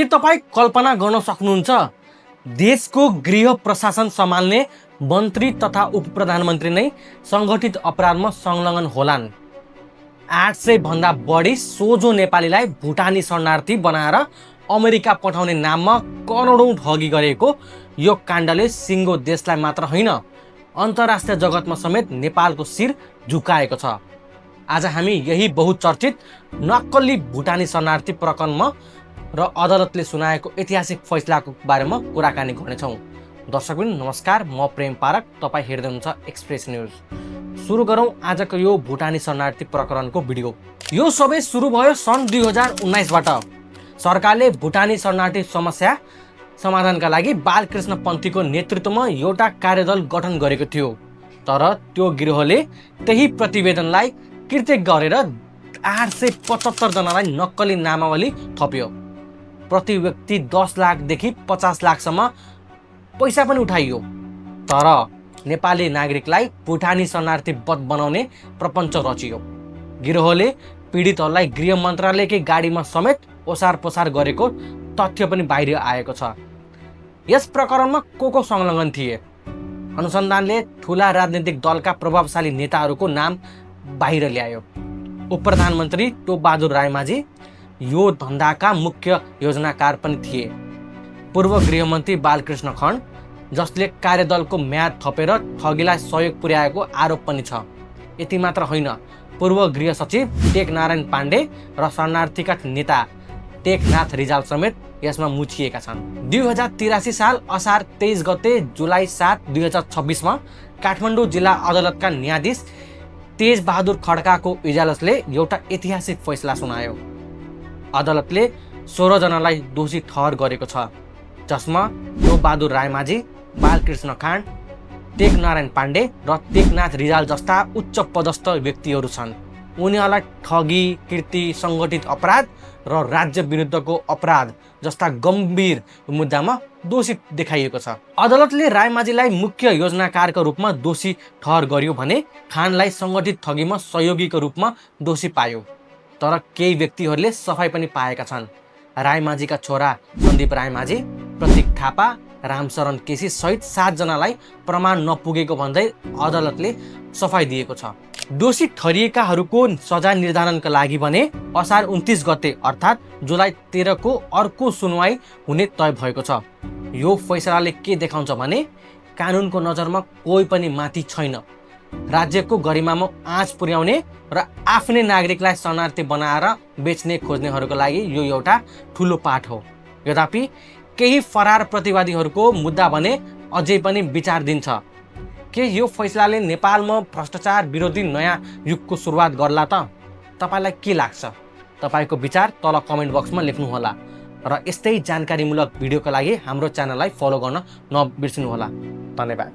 के तपाईँ कल्पना गर्न सक्नुहुन्छ देशको गृह प्रशासन सम्हाल्ने मन्त्री तथा उप प्रधानमन्त्री नै सङ्गठित अपराधमा संलग्न होलान्। 800 भन्दा बढी सोझो नेपालीलाई भुटानी शरणार्थी बनाएर अमेरिका पठाउने नाममा करोडौं ठगी गरेको यो काण्डले सिङ्गो देशलाई मात्र होइन अन्तर्राष्ट्रिय जगतमा समेत नेपालको शिर झुकाएको छ। आज हामी यही बहुचर्चित नक्कली भुटानी शरणार्थी प्रकरणमा र अदालतले सुनाएको ऐतिहासिक फैसलाको बारेमा कुराकानी गर्नेछौँ। दर्शकवृन्द नमस्कार, म प्रेम पारक, तपाईँ हेर्दै हुनुहुन्छ एक्सप्रेस न्युज। सुरु गरौँ आजको यो भुटानी शरणार्थी प्रकरणको भिडियो। यो सबै सुरु भयो सन् 2019बाट। सरकारले भुटानी शरणार्थी समस्या समाधानका लागि बालकृष्ण पन्थीको नेतृत्वमा एउटा कार्यदल गठन गरेको थियो। तर त्यो गिरोहले त्यही प्रतिवेदनलाई कृत्य गरेर 875 जनालाई नक्कली नामावली थप्यो। प्रति व्यक्ति 10 लाखदेखि 50 लाखसम्म पैसा पनि उठाइयो। तर नेपाली नागरिकलाई भुटानी शरणार्थी बनाउने प्रपञ्च रचियो। गिरोहले पीडितहरूलाई गृह मन्त्रालयकै गाडीमा समेत ओसार पसार गरेको तथ्य पनि बाहिर आएको छ। यस प्रकरणमा को संलग्न थिए? अनुसन्धानले ठुला राजनीतिक दलका प्रभावशाली नेताहरूको नाम बाहिर ल्यायो। उप प्रधानमन्त्री टोपबहादुर रायमाझी यो धन्दाका मुख्य योजनाकार पनि थिए। पूर्व गृहमन्त्री बालकृष्ण खण्ड जसले कार्यदलको म्याद थपेर ठगीलाई सहयोग पुर्याएको आरोप पनि छ। यति मात्र होइन, पूर्व गृह सचिव टेकनारायण पाण्डे र शरणार्थीका नेता टेकनाथ रिजाल समेत यसमा मुछिएका छन्। 2083 साल असार 23 गते जुलाई 7, 2026मा काठमाडौँ जिल्ला अदालतका न्यायाधीश तेजबहादुर खड्काको इजलासले एउटा ऐतिहासिक फैसला सुनायो। अदालतले 16 जनालाई दोषी ठहर गरेको छ, जसमा टोपबहादुर रायमाझी, बालकृष्ण खाँड, टेकनारायण पाण्डे र टेकनाथ रिजाल जस्ता उच्च पदस्थ व्यक्तिहरू छन्। उनीहरूलाई ठगी, कीर्ति, सङ्गठित अपराध र राज्य विरुद्धको अपराध जस्ता गम्भीर मुद्दामा दोषी देखाइएको छ। अदालतले रायमाझीलाई मुख्य योजनाकारका रूपमा दोषी ठहर गर्यो भने खानलाई सङ्गठित ठगीमा सहयोगीको रूपमा दोषी पायो। तर केही व्यक्तिहरूले सफाई पनि पाएका छन्। रायमाझीका छोरा सन्दीप रायमाझी, प्रतीक थापा, रामशरण केसी सहित 7 जनालाई प्रमाण नपुगेको भन्दै अदालतले सफाई दिएको छ। दोषी ठहरिएकाहरूको सजाय निर्धारणका लागि भने असार 29 गते अर्थात् जुलाई 13 को अर्को सुनवाई हुने तय भएको छ। यो फैसलाले के देखाउँछ भने कानुनको नजरमा कोही पनि माथि छैन। राज्यको गरिमामा आँच पुर्याउने र आफ्नै नागरिकलाई शरणार्थी बनाएर बेच्ने खोज्नेहरूको लागि यो एउटा ठुलो पाठ हो। यद्यपि केही फरार प्रतिवादीहरूको मुद्दा भने अझै पनि विचाराधीन छ। के यो फैसलाले नेपालमा भ्रष्टाचार विरोधी नयाँ युगको सुरुवात गर्ला त? तपाईँलाई के लाग्छ? तपाईँको विचार तल कमेन्ट बक्समा लेख्नुहोला र यस्तै जानकारीमूलक भिडियोका लागि हाम्रो च्यानललाई फलो गर्न नबिर्सिनुहोला। धन्यवाद।